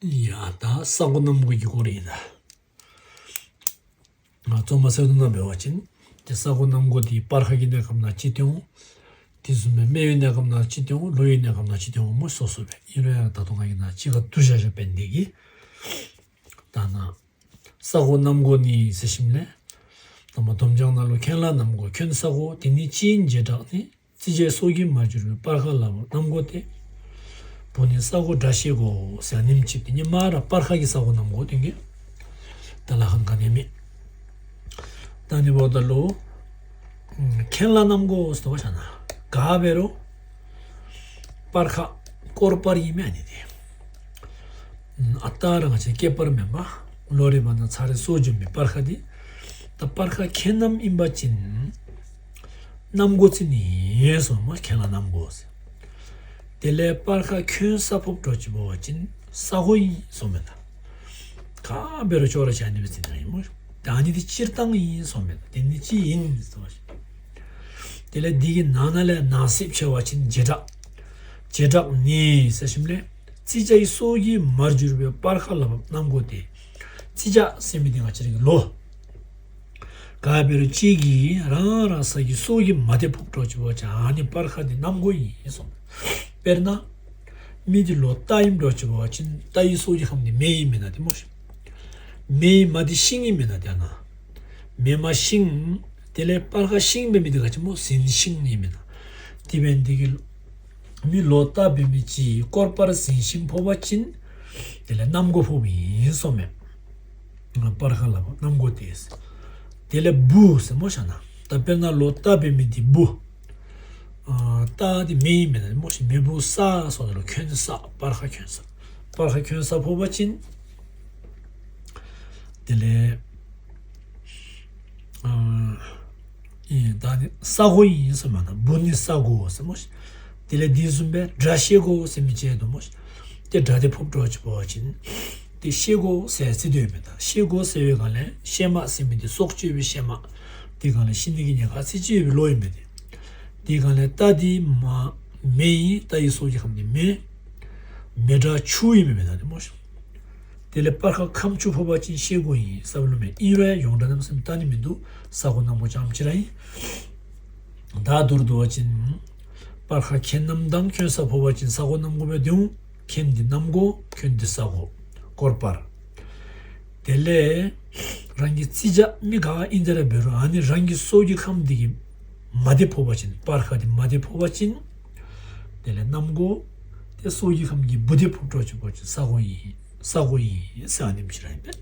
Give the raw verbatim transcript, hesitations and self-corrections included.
ཡ་ད་ས་སྒོ་གནམ་སྒོ་གི་སྐོར་ཡིན་ད། ང་རྩོམ་པ་གསེར་གདུང་ནང་འབད་བ་ཅིན། དེ་ས་སྒོ་གནམ་སྒོ་དེ་སྤར་ཁ་གི་གནས་སྐབས་ན་ཅི་སྟོན་འོང་། དེ་བཟུམ་སྦེ་སྨེ་བའི་གནས་སྐབས་ན་ཅི་སྟོན་འོང་། ལོ་ཡི་གནས་སྐབས་ན་ཅི་སྟོན་འོང་མོ་སོ་སོ་སྦེ་ཨིན་རུང་ཡང་ད་དུང་ང་གིས་ན་གཅིག་ཁར་བསྡུ་བཞག་བཞགཔ་འབད་ནི་དེ་གིས། ད་ན། ས་སྒོ་གནམ་སྒོ་ནི་ཟེར་ཞིནམ་ལས། ད་མ་སྡོམ་བྱང་ནང་ལུ་ཁྱོད་ལ་གནམ་སྒོ་ཁྱོད་ས་སྒོ་དེ་ནི་ཅི་ཡིན་བྱེ་བྲག་ནི། བརྩི་བྱའི་སྲོག་གིས་མ་གྱུར་པའི་སྤར་ཁ་ལ་བབ་གནམ་སྒོ་སྟེ། བུ་ནི་ས་སྒོ་དགྲ་ཤེལ་སྒོ་ཟེར་ཉིནམ་གཅིག་དེ་ཉིནམ་ར་སྤར་ཁ་གི་ས་སྒོ་གནམ་སྒོ་སྟོན་གེ། ད་ལ་ཁང་ག་ནས་མེད། ད་ནི་འབདཝ་ད་ལུ། ཁྱོད་ལ་གནམ་སྒོ་ཟེར་བ་ཤ་ན། ག་འབད་རུང་། སྤར་ཁ། སྐོར་སྤར་ཨིན་མས་ཨ་ནི་དེ། ཨ་རྟག་ར་ང་བཅས་སྐྱེས་སྤར་མེན་པ། ལོ་རེ་བ་ན་ཚར་རེ་གསོ་བྱིན་པའི་སྤར་ཁ་འདི། ད་སྤར་ཁ་ཁྱོད་གནམ་ཨིན་པ་ཅིན། གནམ་སྒོ་རྩི་ནི་ཡིན་གསུངས་མས་ཁྱོད་ལ་གནམ་སྒོ་ཟེར། དེ་ལས་སྤར་ཁ་ཁྱོད་ས་ཕོག་འགྱོ་ཅི་འབད་བ་ཅིན་ས་སྒོ་ཨིན་གསུངས་མས་ད། ག་འབད་རུང་ཅོག་ར་ཆ་ནི་སྦེ་རྩི་ནི་ཨིན་མོ། ད་ནི་དེ་སྤྱིར་བཏང་ཨིན་གསུངས་མས་ད་དེ་ནི་ཅི་ཡིན་གསུངས་མས། དེ་ལས་འདི་གི་ནང་ན་ལས་ནང་གསེས་ཕྱེ་བ་ཅིན་བྱེ་བྲག་བྱེ་བྲག་ནི་ཟེར་ཞིནམ་ལས། བརྩི་བྱའི་སྲོག་གིས་མར་གྱུར་པའི་སྤར་ཁ་ལ་བབ་གནམ་སྒོ་སྟེ། བརྩི་བྱ་ཟེར་མི་འདི་ང་བཅས་རའི་ལོ། ག་འབད་རུང་གཅིག་གིས་རང་རང་ས་གི་སྲོག་གིས་མ་དེ་ཕོག་འགྱོ་ཅི་འབད་བ་ཅིན་ཨ་ནི་སྤར་ཁ་འདི་གནམ་སྒོ་ཨིན་གསུངས། དཔེར་ན། མི་འདི་ལོ་རྟ་ཨིནམ་འགྱོ་ཅི་འབད་བ་ཅིན་རྟ་ཡི་སྲོག་གི་ཁམས་འདི་མེ་ཨིན་མེན་ན་དེ་མོ་ཤིག་མེ་ཡི་མ་འདི་ཤིང་ཨིན་མེན་ན་དེ་ན། མེ་མ་ཤིང་། དེ་ལས་སྤར་ཁ་ཤིང་འབད་མི་འདི་ག་ཅི་མོ་ཟིན་ཤིང་ཨིན་མེན་ན། དེ་འབད་ནི་དེ་གིས། མི་ལོ་རྟ་འབད་མི་ཅིག་སྐོར་སྤར་ཟིན་ཤིང་ཕོག་པ་ཅིན། དེ་ལས་གནམ་སྒོ་ཕོགཔ་ཨིན་གསུངས་མས། སྤར་ཁ་ལ་བབ་གནམ་སྒོ་སྟེ། དེ་ལས་བུ་ཟེར་མོ་ཤ་ན། ད་དཔེར་ན་ལོ་རྟ་འབད་མི་འདི་བུ། ཨ་རྟ་འདི་མེ་ཨིན་མེན་ན་མོ་ཤིག་མེ་བུ་ས་གསུངས་ད་ལུ་ཁྱོད་ས་སྤར་ཁ་ཁྱོད་ས། སྤར་ཁ་ཁྱོད་ས་ཕོག་པ་ཅིན། དེ་ལས། ཨ་ཨིན་ད་ནི་ས་སྒོ་ཨིན་གསུངས་མས་ད་བུ་ནི་ས་སྒོ་ཟེར་མོ་ཤིག་དེ་ལས་འདི་བཟུམ་སྦེ་དགྲ་ཤེལ་སྒོ་ཟེར་མི་ཅིག་འདུག་མོ་ཤིག་དེ་དགྲ་དེ་ཕོག་འགྱོ་ཅི་འབད་བ་ཅིན། དེ་ཤེལ་སྒོ་ཟེར་རྩི་དོ་ཨིན་མས་ད་ཤེལ་སྒོ་ཟེར་བའི་སྒང་ལས་ཤེལ་མ་ཟེར་མི་འདི་སྲོག་གཅོད་པའི་ཤེལ་མ། དེ་སྒང་ལས་ཤི་ནི་གི་ཉེན་ཁ་རྩི་ཅི་ཡོད་པའི་ལོ་ཨིན་མས་དེ། དེ་སྒང་ལས་རྟ་འདི་མ། མེ་ཨིན་རྟ་ཡི་སྲོག་གི་ཁམས་འདི་མེ། མེ་དགྲ་ཆུ་ཨིན་མས་མེན་ན་དེ་མོ་ཤིག་དེ་ལས་སྤར་ཁ་ཁམས་ཆུ་ཕོག་པ་ཅིན་ཤེལ་སྒོ་ཨིན་ས་བ་ལུ་མེ་ཨིན་རུང་ཡང་ཡོངས་གྲགས་རྣམ་གསུམ་རྟ་ནི་མིན་འདུག་ས་སྒོ་གནམ་སྒོ་རྐྱངམ་གཅིག་ར་ཨིན། ད་མདོར་བསྡུ་བ་ཅིན། སྤར་ཁ་ཁྱོད་གནམ་དང་ཁྱོད་ས་ཕོག་པ་ཅིན་ས་སྒོ་གནམ་སྒོ་སྦེ་འདི་འོང་། ཁྱོད་འདི་གནམ་སྒོ་ཁྱོད་འདི་ས་སྒོ། སྐོར་སྤར། དེ་ལས། རང་གི་བརྩི་བྱ་མི་ག་ཨིན་ཏེ་ར་འབད་རུང་ཨ་ནི་རང་གི་སྲོག་གི་ཁམས་འདི་གིས་མ་དེ་ཕོག་པ་ཅིན་སྤར་ཁ་འདི་མ་དེ་ཕོག་པ་ཅིན། དེ་ལས་གནམ་སྒོ། དེ་སྲོག་གི་ཁམས་ཀྱི་བུ་དེ་ཕོག་འགྱོ་ཅི་འབད་བ་ཅིན་ས་སྒོ་ཨིན། ས་སྒོ་ཨིན་ཟེར་ཨ་ནེམ་ཅིག་ར་ཨིན་པས།